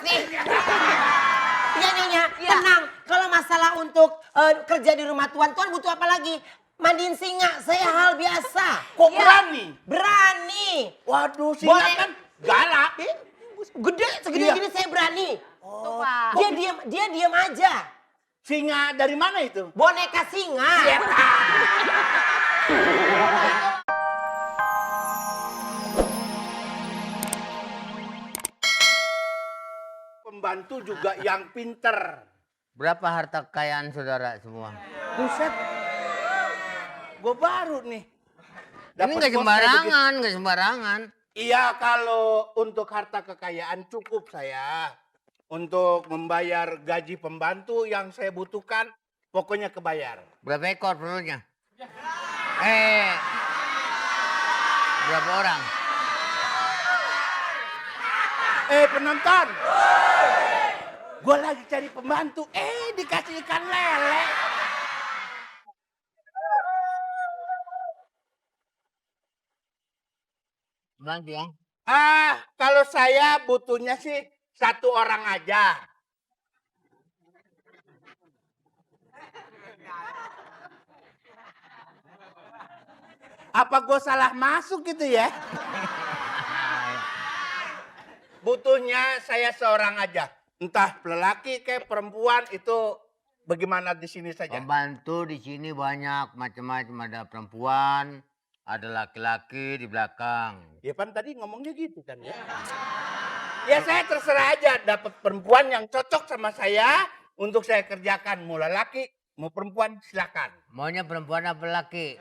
nih. Iya, tenang. Kalau masalah untuk kerja di rumah tuan butuh apa lagi? Mandiin singa, saya hal biasa. Kok berani? Berani. Waduh, singa kan galak. Gede, segede Iya. gini saya berani. Tuh, Pak. Dia diam aja. Singa dari mana itu? Boneka singa. Pembantu juga yang pinter. Berapa harta kekayaan saudara semua? Buset. Gue baru nih. Ini nggak sembarangan, nggak sembarangan. Iya, kalau untuk harta kekayaan cukup saya. Untuk membayar gaji pembantu yang saya butuhkan, pokoknya kebayar. Berapa ekor perlunya? Berapa orang? Penonton. Gue lagi cari pembantu. Dikasih ikan lele. Bantu ya. Kalau saya butuhnya sih 1 orang aja. Apa gue salah masuk gitu ya? Butuhnya saya seorang aja. Entah lelaki kayak perempuan itu bagaimana di sini saja. Pembantu di sini banyak macam-macam, ada perempuan, ada laki-laki di belakang. Ya kan tadi ngomongnya gitu kan ya. Ya saya terserah aja dapat perempuan yang cocok sama saya untuk saya kerjakan. Mau lelaki, mau perempuan silakan. Maunya perempuan apa laki?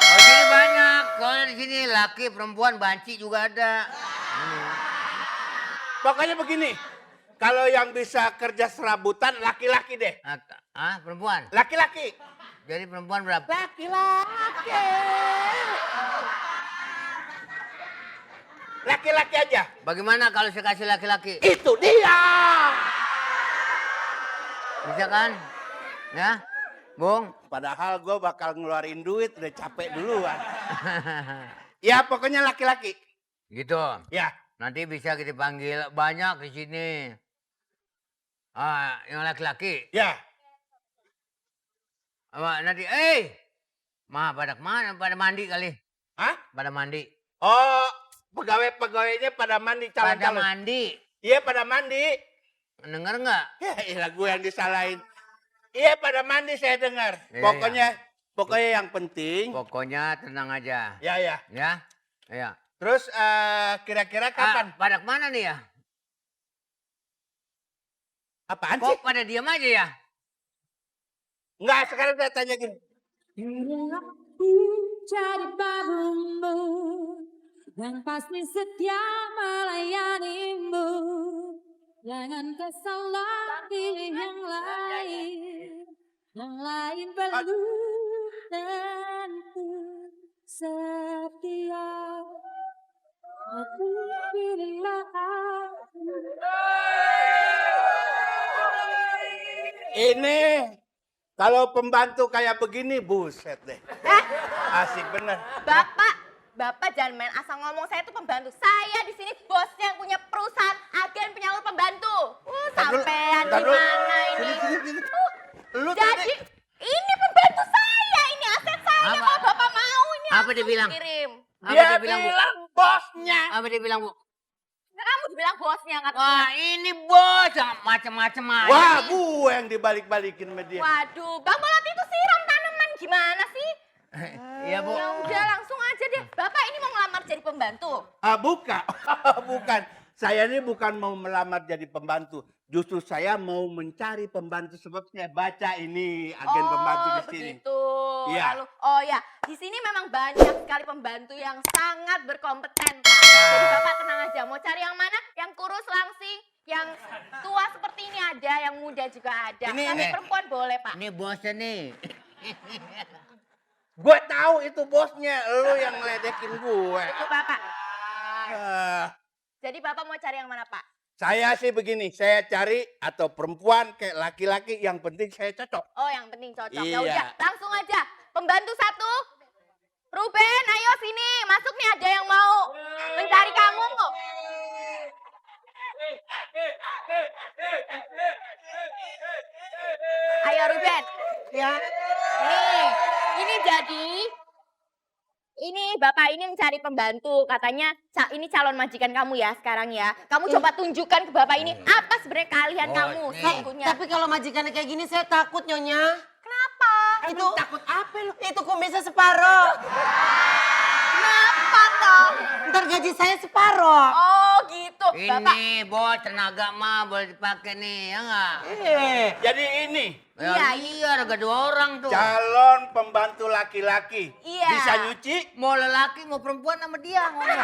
Oh, sini banyak. Soalnya di sini laki, perempuan, banci juga ada. Pokoknya begini, kalau yang bisa kerja serabutan laki-laki deh. Perempuan? Laki-laki. Jadi perempuan berapa? Laki-laki. Laki-laki aja. Bagaimana kalau saya kasih laki-laki? Itu dia. Bisa kan? Ya, Bung? Padahal gue bakal ngeluarin duit, udah capek duluan. Ya pokoknya laki-laki. Gitu. Ya. Nanti bisa kita panggil banyak di sini. Yang laki-laki. Ya. Nanti, pada kemana? Pada mandi kali. Hah? Pada mandi. Oh, pegawai-pegawainya pada mandi calon-calon. Pada mandi. Iya pada mandi. Dengar nggak? Ya iyalah gue yang disalahin. Iya pada mandi saya dengar. Iya, Pokoknya yang penting. Pokoknya tenang aja. Ya. Ya. Ya. Terus kira-kira kapan? Pada kemana nih ya? Apaan sih? Kok pada diam aja ya? Enggak, sekarang saya tanya gini. Jadi barumu dan pasti setia melayanimu. Jangan kesalah pilih yang lain. Yang lain perlu tentu setia. Aku pilihlah aku. Ini kalau pembantu kayak begini, buset deh. Asik bener. Bapak jangan main asal ngomong, saya itu pembantu. Saya di sini bosnya yang punya perusahaan agen penyalur pembantu. Sampean di mana ini? Sini. Lu Jadi ini pembantu saya, ini aset saya. Kalau Bapak mau ini Apa dia langsung bilang? kirim. dia bilang bosnya. Apa dia bilang, Bu? Kamu dibilang bosnya kan? Wah, ini bos, jangan macam-macam aja. Wah, gue yang dibalik-balikin sama dia. Waduh, Bang Bolot itu siram tanaman gimana sih? Iya, Bu. Ya udah langsung aja deh. Bapak ini mau ngelamar jadi pembantu. Bukan. Saya ini bukan mau melamar jadi pembantu. Justru saya mau mencari pembantu sebab saya baca ini agen pembantu di sini. Begitu. Iya. Lalu, di sini memang banyak sekali pembantu yang sangat berkompeten, Pak. Jadi Bapak tenang aja. Mau cari yang mana? Yang kurus langsing, yang tua seperti ini ada, yang muda juga ada. Tapi perempuan boleh, Pak. Ini bosnya nih. Gue tahu itu bosnya, lu yang ngeledekin gue. Itu Bapak. Ah, Jadi Bapak mau cari yang mana, Pak? saya sih begini, saya cari atau perempuan kayak laki-laki, yang penting saya cocok. Oh, yang penting cocok. Ya Iya. udah, langsung aja. Pembantu 1. Ruben, ayo sini. Masuk nih, ada yang mau mencari kamu. Ayo Ruben. Ya. Ini jadi ini bapak ini mencari pembantu, katanya ini calon majikan kamu ya sekarang ya. Kamu coba tunjukkan ke bapak ini apa sebenarnya keahlian kamu nih. sesungguhnya. Tapi kalau majikannya kayak gini saya takut Nyonya. Kenapa? Itu takut apa lu? Itu kumisnya separoh. Kenapa toh? Ntar gaji saya separoh. Oh gitu, bapak. Ini bos tenaga mah boleh dipakai nih, ya nggak? Jadi ini Ya, Iya, iya, ada 2 orang tuh. calon pembantu laki-laki. Iya. Bisa nyuci? Mau lelaki mau perempuan sama dia ngomong.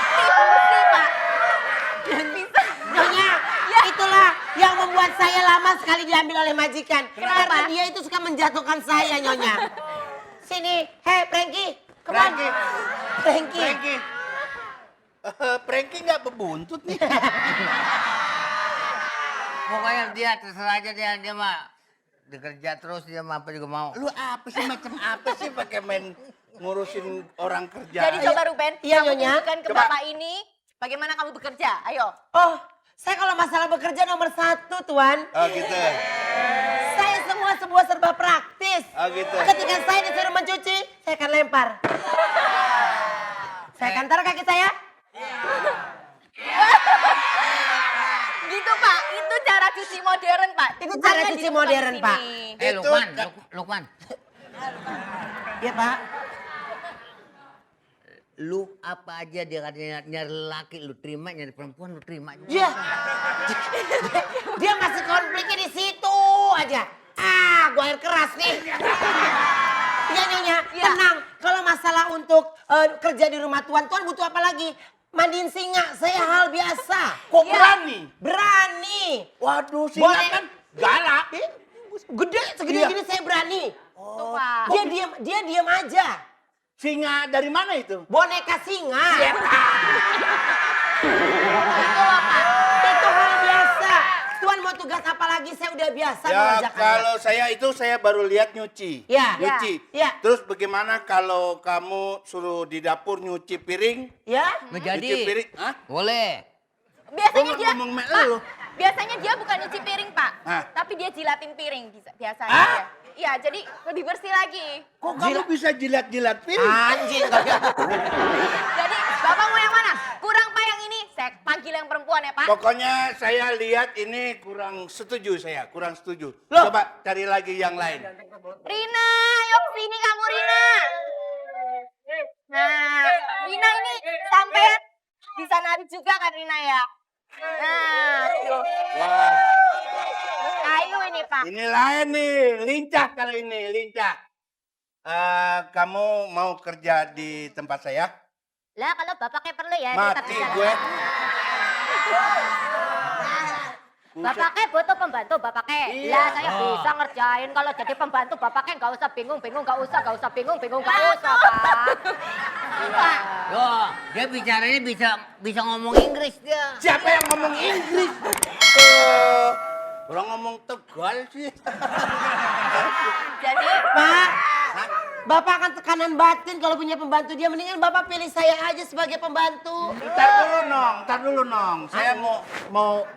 Mesti pak. Bisa. Nyonya, itulah yang membuat saya lama sekali diambil oleh majikan. Kenapa? Karena dia itu suka menjatuhkan saya Nyonya. Sini, hei Frankie. Frankie. Frankie. Frankie. Frankie nggak bebuntut nih. Pokoknya dia terserah aja dia mah dikerja terus dia mah apa juga mau. Lu apa sih macam apa sih pakai main ngurusin orang kerja? Jadi coba Ruben, Iya, kamu Nyonya. tunjukkan ke Coba. bapak ini bagaimana kamu bekerja. Ayo. Oh, saya kalau masalah bekerja nomor 1 Tuan. Oh gitu. Saya semua serba praktis. Oh gitu. Ketika saya disuruh mencuci, saya akan lempar. Saya akan taruh kaki saya. Gitu pak, itu cara cuci modern pak. Itu cara Jangan cuci ditukar modern, di Pak. sini. Itu Lukman, ka- Lukman. Iya Pak. Lu apa aja dia katanya nyari laki lu terima, nyari perempuan lu terima. Iya. Dia masih konfliknya di situ aja. Ah, gua air keras nih. Iya Nyonya, Iya. tenang. Kalau masalah untuk kerja di rumah Tuan butuh apa lagi? Mandiin singa, saya hal biasa. Kok Iya. berani? Berani. Waduh, singa Boleh. kan galak. Gede, segede Iya. gini saya berani. Tuh pak. Dia diam aja. Singa dari mana itu? Boneka singa. Itu loh pak. Itu hal biasa. Tuan mau tugas apa lagi? Saya udah biasa Ya mengerjakannya. kalau saya baru lihat nyuci. Ya. Nyuci. Ya. Terus bagaimana kalau kamu suruh di dapur nyuci piring? Ya? Nyuci Menjadi. piring? Hah? Boleh. Biasanya Gua dia, ngomong mek Pak, lu. biasanya dia bukan nyuci piring pak, Hah? tapi dia jilatin piring biasanya. Hah? dia. Iya, jadi lebih bersih lagi. Kok kamu bisa jilat-jilat piring? Anjing. Jadi bapak mau yang mana? Kurang pak yang ini, saya panggil yang perempuan ya pak. Pokoknya saya lihat ini kurang setuju saya, kurang setuju. Loh? Coba cari lagi yang lain. Rina, yuk sini kamu Rina. Nah, Rina ini sampai bisa nari juga kan Rina ya? Nah, tuh. Wah, Ayo ini pak. ini lain nih, lincah kali ini, lincah. Kamu mau kerja di tempat saya? Lah kalau bapaknya perlu ya. Mati gue. Bapaknya butuh pembantu bapaknya. Iya. Lah saya bisa ngerjain kalau jadi pembantu bapaknya nggak usah bingung-bingung, nggak usah bingung-bingung, nggak usah pak. Pak. Loh, dia bicaranya bisa ngomong Inggris dia. Siapa yang ngomong Inggris? Orang ngomong Tegal sih. Jadi Pak, Bapak akan tekanan batin kalau punya pembantu dia. Mendingan Bapak pilih saya aja sebagai pembantu. Ntar dulu nong. Saya mau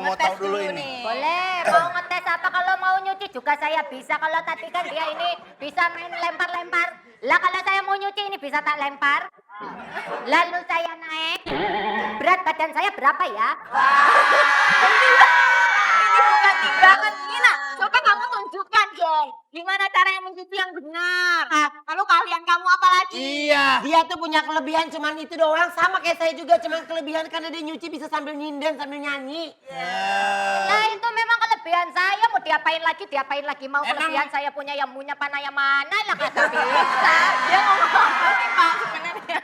ngetes tahu dulu ini. nih. Boleh, mau ngetes apa kalau mau nyuci juga saya bisa. Kalau tadi kan dia ini bisa main lempar-lempar. Lah kalau saya mau nyuci ini bisa tak lempar. Lalu saya naik. Berat badan saya berapa ya? Ini bukan timbangan Nina. Coba kamu tunjukkan dong. Gimana cara yang mencuci yang benar. Lalu kalian kamu apa lagi? Iya. Dia tuh punya kelebihan cuman itu doang. Sama kayak saya juga cuman kelebihan karena dia nyuci bisa sambil nyinden sambil nyanyi. Nah itu memang kelebihan saya. Mau diapain lagi, Mau kelebihan saya punya yang punya panah yang mana lah kata bisa. Dia ngomong apa sih Pak sebenarnya?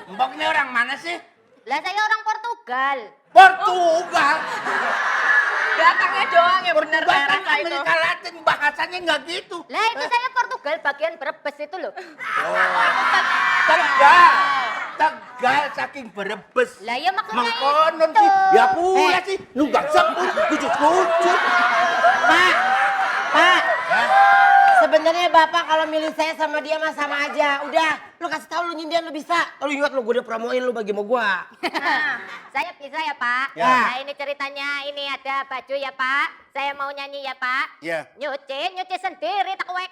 Mbok ini orang mana sih? Lah saya orang Portugal. Portugal. Datangnya doang ya bener saya Bahkan rasa itu. Amerika Latin bahasanya nggak gitu. Lah itu saya Portugal bagian Brebes itu loh. Tegal. Tegal saking berebes. Lah ya makanya Mengkonon itu. sih. Ya pula sih. Nunggang sepuluh. Kucut-kucut. Pak. Sebenarnya Bapak kalau milih saya sama dia mah sama aja. Udah, lu kasih tahu lu nyindian lu bisa. Lu ingat lu gue udah promoin lu bagi sama gua. Saya bisa ya Pak. Ya. Nah ini ceritanya, ini ada baju ya Pak. Saya mau nyanyi ya Pak. Ya. Nyuci sendiri tak wek.